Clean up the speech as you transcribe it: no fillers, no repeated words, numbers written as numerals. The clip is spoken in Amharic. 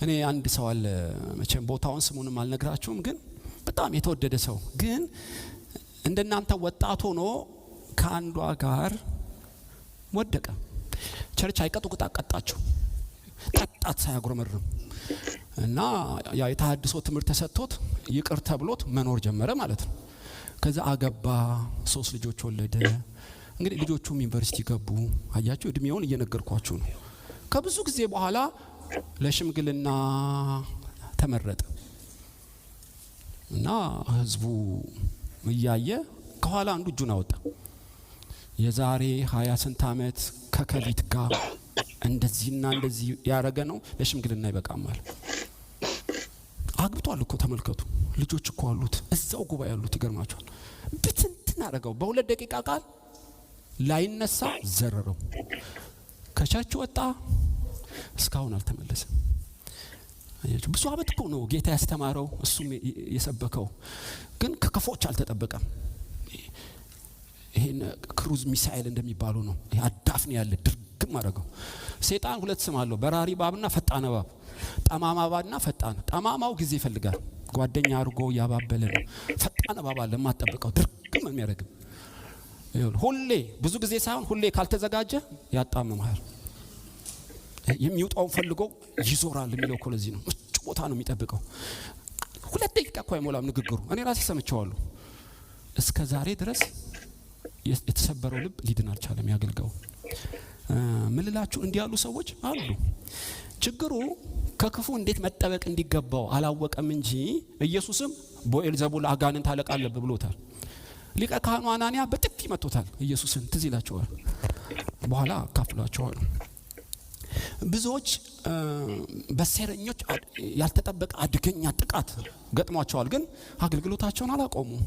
እኔ አንድ ሰው አለ፣ መቼም ቦታውን ስሙንም አልነግራችሁም፣ ግን በጣም የተወደደ ሰው፣ ግን እንደናንተ ወጣት ሆኖ ከአንዷ ጋር ወደቀ። Church አይቀጡ ቅጣት ቀጣቸው። ቀጣት ሳያጉረመርም እና ያ የተሃድሶ ትምህርት ተሰጥቶት ይቅር ተብሎት መኖር ጀመረ ማለት ነው። ከዛ አገባ፣ 3 ልጆች ወለደ። እንግዲህ ልጆቹም ዩኒቨርሲቲ ገቡ። አያችሁ፣ እድሜውን እየነገርኳችሁ ነው። ከብዙ ጊዜ በኋላ ለሽምግልና ተመረጠ እና ህዝቡ እያየ ከኋላ አንዱ እጁን አወጣ። የዛሬ 20 ስንት ዓመት ከከሊት ጋር እንደዚህና እንደዚህ ያረገ ነው፣ ለሽምግልና ይበቃማል። አግብቷል እኮ ተመልከቱ፣ ልጆች እኮ አሉት፣ እዛው ጉባኤ ያሉት ይገርማቸዋል። ብትንትን አረገው። በ2 ደቂቃ ቃል ላይነሳ ዘረረው። ከ church ወጣ፣ እስካሁን አልተመለሰም። አያችሁ፣ ብዙ አመት እኮ ነው ጌታ ያስተማረው እሱም የሰበከው፣ ግን ከክፎች አልተጠበቀም። ይሄን cruise missile እንደሚባሉ ነው። ይሄ አዳፍኔ ያለ ድርግም አደረገው። ሰይጣን 2 ስም አለው፣ በራሪ እባብና ፈጣን እባብ። ጠማማ እባብና ፈጣን። ጠማማው ጊዜ ይፈልጋል፣ ጓደኛ አድርጎ ያባበለ ነው። ፈጣን እባብ አለ፣ የማትጠብቀው ድርግም የሚያደርግም። ይኸውልህ፣ ሁሌ ብዙ ጊዜ ሳይሆን ሁሌ ካልተዘጋጀ ያጣምምሃል። የሚውጣውን ፈልጎ ይዞራል የሚለው እኮ ለዚህ ነው። ምቹ ቦታ ነው የሚጠብቀው። 2 ደቂቃ እኮ አይሞላም ንግግሩ። እኔ ራሴ ሰምቼዋለሁ። እስከ ዛሬ ድረስ የተሰበረው ልብ ሊድን አልቻለም። ያገልጋው ምን ልላችሁ፣ እንዲህ ያሉ ሰዎች አሉ። ችግሩ ከክፉ እንዴት መጠበቅ እንዲገባው አላወቀም እንጂ ኢየሱስም በኤልዘቡል አጋንንት አለቃ አለብህ ብሎታል። ሊቀ ካህኑ አናንያ በጥፊ መቶታል ኢየሱስን፣ ትዝ ይላችኋል። በኋላ አካፍላችኋለሁ። ብዙዎች በሴረኞች ያልተጠበቀ አደገኛ ጥቃት ገጥሟቸዋል፣ ግን አገልግሎታቸውን አላቆሙም።